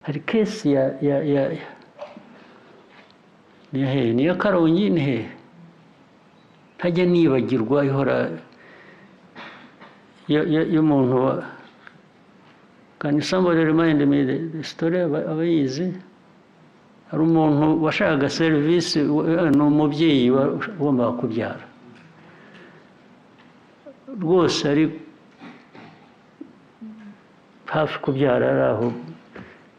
Hari case ya ni hehe? Ni iya Karongi, ni hehe? Ntajya nibagirwa, ihora y'umuntu wa. Can somebody remind me the story? Abayizi. Hari umuntu washakaga serivisi, ni umubyeyi wagombaga kubyara rwose, ari hafi kubyara, ari aho,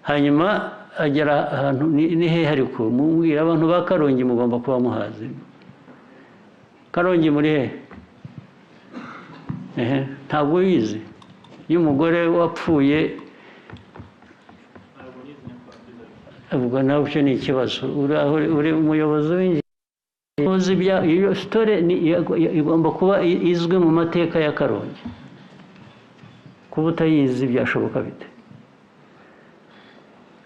hanyuma agera ahantu, ni hehe? Ariko mumbwira, abantu ba Karongi mugomba kuba muhazi. Karongi muri hehe? Ehe, ntabwo uyizi iyo umugore wapfuye? Ubwo nawe icyo ni ikibazo. Uri umuyobozi w'ingenzi, iyo story igomba kuba izwi mu mateka ya Karongi. Kuba utayizi byashoboka bite?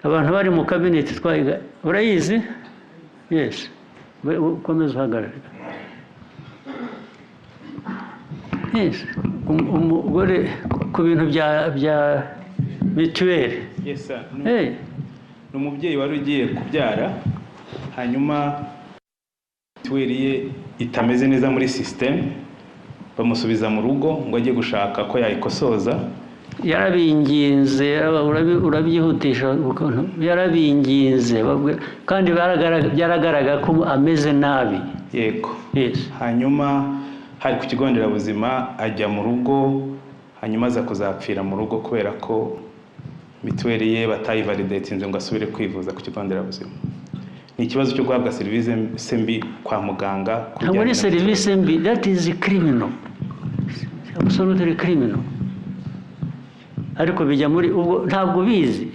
Abantu bari mu cabinet twayiga. Urayizi? Yes, ukomeze uhagarare. Yes, umugore ku bintu bya mituweli. Yes, sir. Hey. Ni umubyeyi wari ugiye kubyara, hanyuma mituweli ye itameze neza muri sisiteme, bamusubiza mu rugo ngo ajye gushaka ko yayikosoza. Yarabinginze, urabyihutisha ukuntu yarabinginze, kandi byaragaragara ko ameze nabi. Yego. Yes. Hanyuma hari ku kigo nderabuzima, ajya mu rugo, hanyuma aza kuzapfira mu rugo kubera ko mituweli ye batayivalidatinze ngo asubire kwivuza ku kigo nderabuzima. Ni ikibazo cyo guhabwa serivisi mbi kwa muganga ku Ntabwo ari bijyanye na serivisi mbi, that is criminal, absolutely criminal. Ariko bijya muri ubwo, ntabwo ubizi,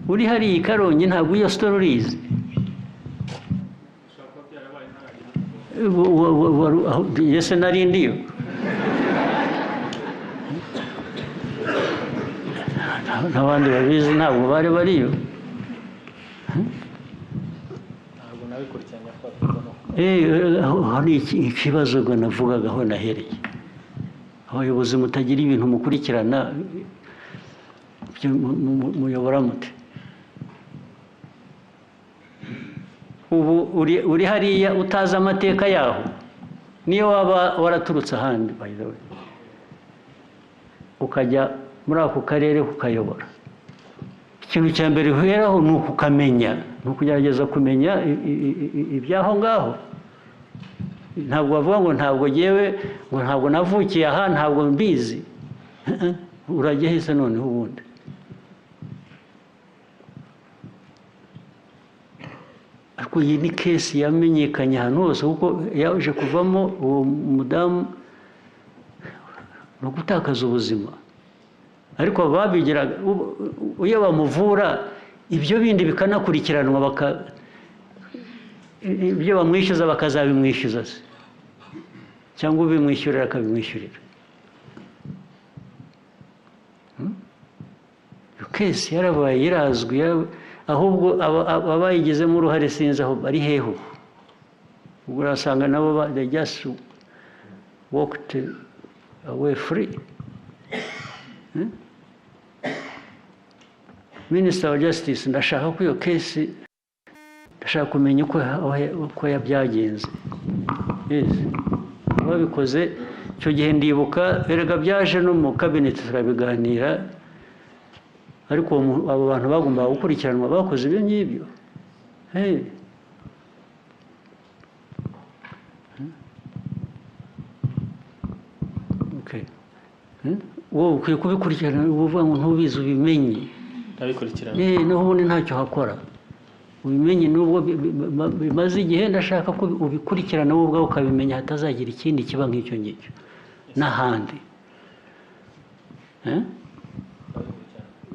uri hariya i Karongi, ntabwo iyo story urizi. Ese nari ndiyo? N'abandi babizi ntabwo bari bariyo. Ntabwo nabikurikiranye ko no Aho ni ikibazo ngo navugaga aho nahereye. Abayobozi mutagira ibintu mukurikirana, ibyo muyobora mute? Ubu uri hariya utazi amateka yaho, niyo waba waraturutse ahandi, by the way, ukajya muri ako karere kukayobora, ikintu cya mbere uheraho ni ukukamenya, ni ukugerageza kumenya iby'aho ngaho. Ntabwo bavuga ngo ntabwo ngewe, ngo ntabwo navukiye aha, ntabwo mbizi. Urajya hese noneho ubundi? Ariko iyi ni case yamenyekanye ahantu hose, kuko yaje kuvamo uwo mudamu ni ugutakaza ubuzima. Ariko babigiraga iyo bamuvura, ibyo bindi bikanakurikiranwa, ibyo bamwishyuza bakazabimwishyuza se, cyangwa ubimwishyurira akabimwishyurira. Iyo case yarabaye, irazwi, ahubwo abayigizemo uruhare sinzi aho bari hehe ubu. Ubwo urasanga nabo they just walked away free. Minister wa Justice, ndashaka ko iyo case, ndashaka kumenya uko byagenze. Yes. Babikoze icyo gihe ndibuka, erega byaje no mu cabinet turabiganira, ariko abo bantu bagombaga gukurikiranwa bakoze ibyo ngibyo. Hey. Okay. Wowe ukwiye kubikurikirana, uvuga ngo ntubizi, ubimenye. Ndabikurikirana. Naho ubundi ntacyo hakora. Ubimenye nubwo bimaze igihe, ndashaka ko ubikurikirana wowe ubwawe ukabimenya, hatazagira ikindi kiba nk'icyo ngicyo n'ahandi.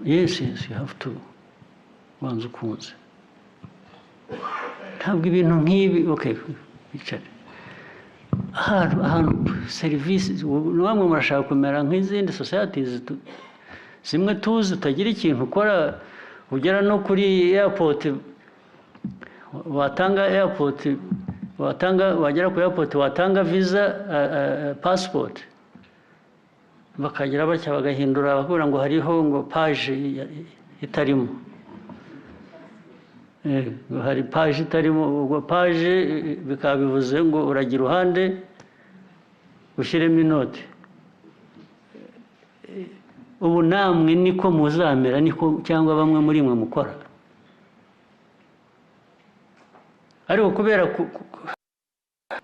Yes, you have to. Wanze ukunze. Ntabwo ibintu nk'ibi, okay, bicare. Ahantu serivisi, namwe murashaka kumera nk'izindi societies zimwe tuzi, utagira ikintu ukora, ugera no kuri airport, watanga airport, watanga, wagera kuri airport watanga visa, passport, bakagira batya bagahindura, bakubwira ngo hariho ngo page itarimo. Hari paje itarimo, ubwo paje bikaba bivuze ngo uragira iruhande ushyiremo inote. Ubu namwe niko muzamera, niko cyangwa bamwe muri mwe mukora, ariko kubera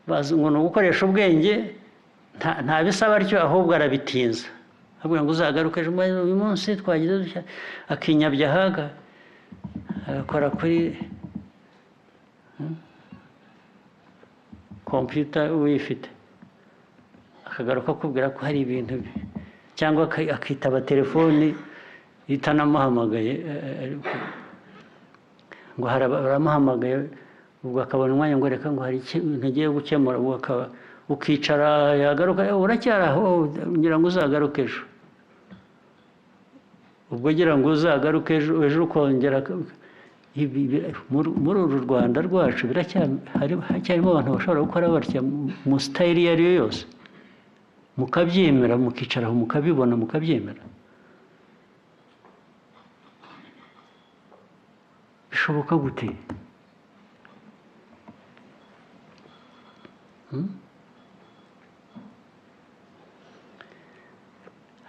bazi ngo ni ugukoresha ubwenge, nta bisaba atyo, ahubwo arabitinza, avuga ngo uzagaruke ejo, uyu munsi twagize dutya, akinyabya ahaga agakora kuri kompiyuta uyifite, akagaruka akubwira ko hari ibintu, cyangwa akitaba telefoni itanamuhamagaye, ngo baramuhamagaye, ubwo akabona umwanya ngo reka ngo hari ikintu agiye gukemura, ubwo akaba ukicara, yagaruka uracyari aho, ngira ngo uzagaruke ejo, ubwo ngira ngo uzagaruke ejo, ejo ukongera. Muri uru Rwanda rwacu haracyarimo abantu bashobora gukora batya mu sitayili iyo ari yo yose, mukabyemera, mukicara aho mukabibona, mukabyemera. Bishoboka gute?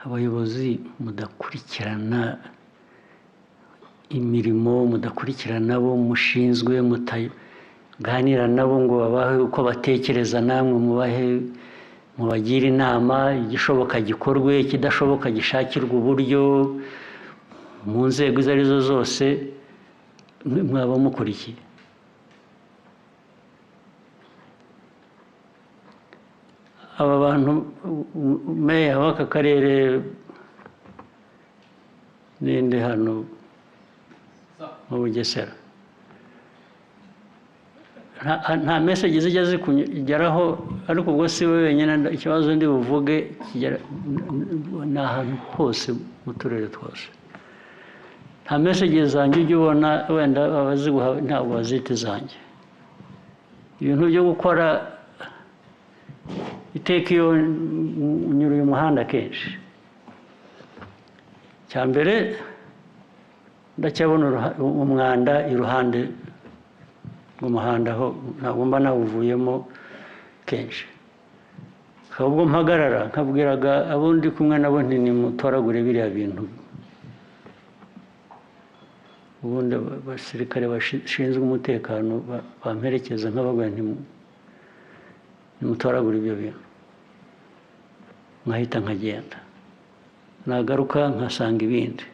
Abayobozi mudakurikirana imirimo, mudakurikirana abo mushinzwe, mutaganira nabo ngo babahe uko batekereza, namwe mubahe, mubagire inama, igishoboka gikorwe, ikidashoboka gishakirwe uburyo mu nzego izo arizo zose, mwaba mukurikiye. Aba bantu, meya w'aka karere n'indi hano mu Bugesera, nta message zijya zikugeraho, ariko ubwo si we wenyine, ikibazo ndi buvuge ni ahantu hose mu turere twose. Nta message zanjye ujya ubona, wenda abaziguha ntabwo bazita izanjye. Ibintu byo gukora iteka iyo nyura uyu muhanda kenshi, cya mbere ndacyabona umwanda iruhande rw'umuhanda, aho ntabwo mba nawuvuyemo kenshi, ahubwo mpagarara nkabwiraga abo ndi kumwe nabo nti nimutoragure biriya bintu. Ubundi abasirikare bashinzwe umutekano bamperekeza nkababwira nti nimutoragure ibyo bintu, nkahita nkagenda, nagaruka nkasanga ibindi.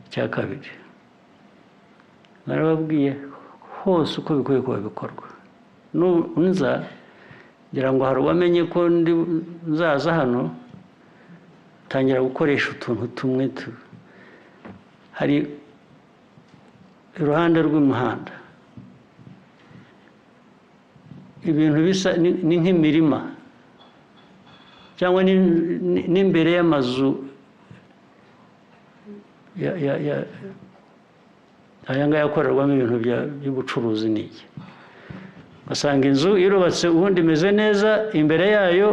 Icya kabiri, narababwiye hose uko bikwiye kuba bikorwa. Nza ngira ngo hari uwamenye ko ndi nzaza hano, tangira gukoresha utuntu tumwe hari iruhande rw'umuhanda, ibintu bisa ni nk'imirima cyangwa n'imbere y'amazu aya ngaya akorerwamo ibintu by'ubucuruzi n'iki, ugasanga inzu irubatse ubundi imeze neza, imbere yayo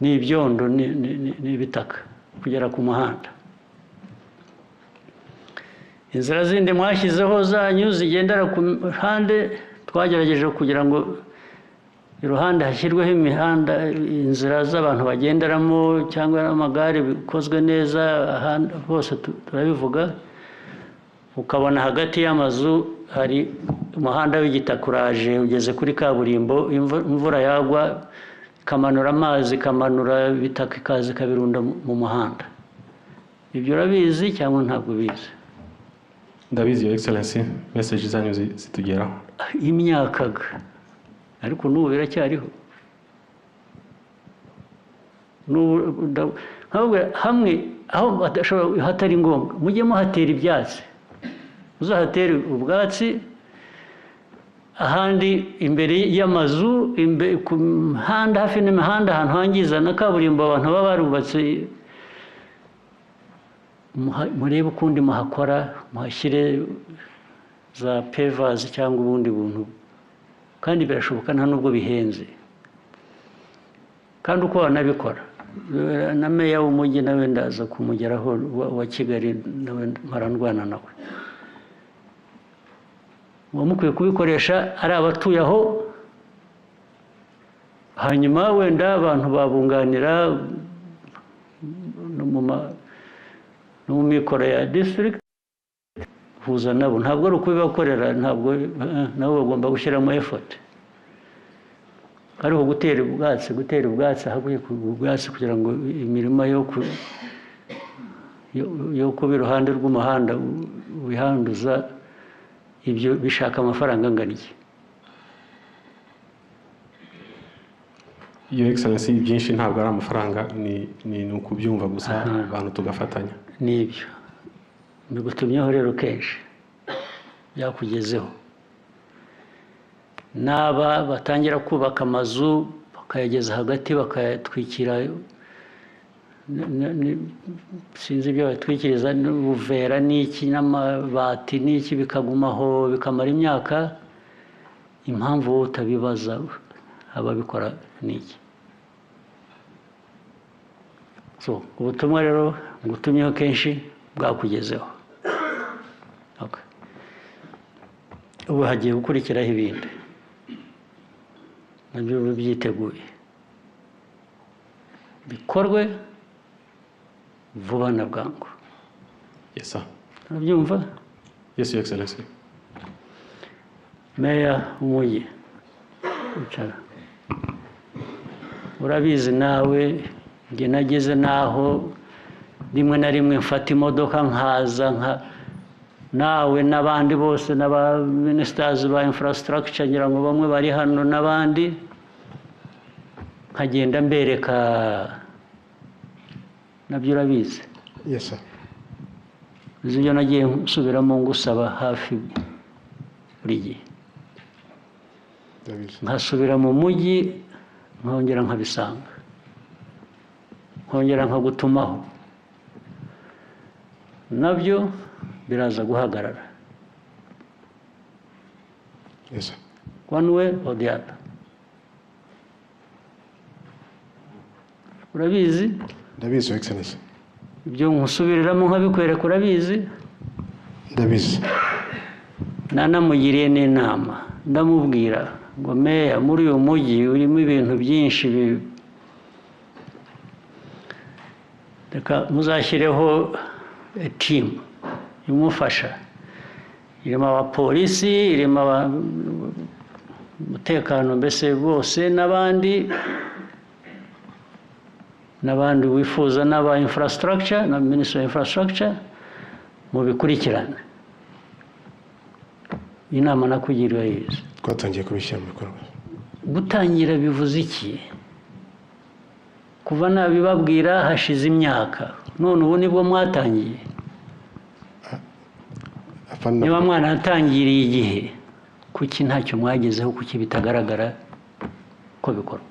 ni ibyondo, ni ibitaka kugera ku muhanda. Inzira zindi mwashyizeho zanyu zigendera ku ruhande, twagerageje kugira ngo iruhande hashyirweho imihanda, inzira z'abantu bagenderamo cyangwa amagare bikozwe neza, ahandi hose turabivuga. Ukabona hagati y'amazu hari umuhanda w'igitaka uraje ugeze kuri kaburimbo, imvura yagwa ikamanura amazi, ikamanura ibitaka, ikaza ikabirunda mu muhanda. Ibyo urabizi cyangwa ntabwo ubizi? Ndabizi, Your Excellency, message zanyu zitugeraho. Imyakaga, ariko n'ubu biracyariho. Hamwe aho hatari ngombwa mujye muhatera ibyatsi, uzahatere ubwatsi, ahandi imbere y'amazu, ku mihanda, hafi n'imihanda, ahantu hangiza na kaburimbo abantu baba barubatse, murebe ukundi muhakora, muhashyire za pevazi cyangwa ubundi buntu, kandi birashoboka nta nubwo bihenze, kandi uko wanabikora. Na meya w'umujyi nawe ndaza kumugeraho wa Kigali, nawe mparandwana nawe. Muba mukwiye kubikoresha ari abatuye aho, hanyuma wenda abantu babunganira no mu mikoro ya district, huza nabo. Ntabwo ari ukubibakorera, ntabwo nabo bagomba gushyiramo effort. Ariko gutera ubwatsi ahakwiye ubwatsi kugira ngo imirima yo kuba iruhande rw'umuhanda wihanduza, ibyo bishaka amafaranga angana iki? Your Excellency, byinshi ntabwo ari amafaranga, ni ukubyumva gusa, abantu tugafatanya. Nibyo mbigutumyeho rero kenshi byakugezeho. N'aba batangira kubaka amazu bakayageza hagati bakayatwikira, sinzi ibyo batwikiriza, n'ubuvera n'iki n'amabati n'iki, bikagumaho bikamara imyaka. Impamvu wowe utabibaza ababikora n'iki? So ubutumwa rero ngutumyeho kenshi bwakugezeho. Okay. Ubu hagiye gukurikiraho ibindi nabyo byiteguye bikorwe vuba na bwangu. Yes sir. Urabyumva? Yes, Your Excellency. Meya w'umujyi, icara. Urabizi nawe, njye nageze naho rimwe na rimwe mfata imodoka nkaza nka nawe n'abandi bose n'aba ministers ba infrastructure, ngira ngo bamwe bari hano n'abandi, nkagenda mbereka. Nabyo urabizi. Yes sir. Ibyo nagiye nsubiramo ngusaba hafi buri gihe. Nkasubira mu mujyi nkongera nkabisanga, nkongera nkagutumaho, nabyo biraza guhagarara. Yes sir. One way or the other. Urabizi? Ndabizi, Your Excellency. Ibyo nkusubiriramo nkabikwereka, urabizi? Ndabizi. Nanamugiriye n'inama, ndamubwira ngo meya, muri uyu mujyi urimo ibintu byinshi, reka muzashyireho team imufasha, irimo abapolisi, irimo umutekano mbese bose, n'abandi wifuza, n'aba infrastructure na minister of infrastructure, mubikurikirane. Inama nakugiriye yize. Twatangiye kubishyira mu bikorwa. Gutangira bivuze iki? Kuva nabibabwira hashize imyaka, none ubu nibwo mwatangiye. Niba mwanatangiriye igihe, kuki ntacyo mwagezeho? Kuki bitagaragara ko bikorwa?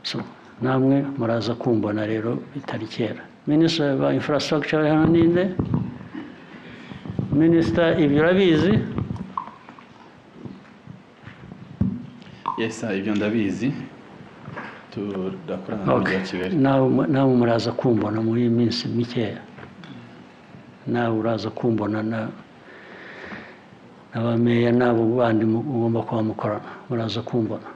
So namwe muraza kumbona rero bitari kera. Minister wa infrastructure hano ninde? Minister, ibyo urabizi? Yes sir, ibyo ndabizi. Turakorana n'umujyi wa Kigali. Nawe muraza kumbona muri iyi minsi mikeya. Nawe uraza kumbona n'abameya n'abo bandi mugomba kuba mukorana, muraza kumbona.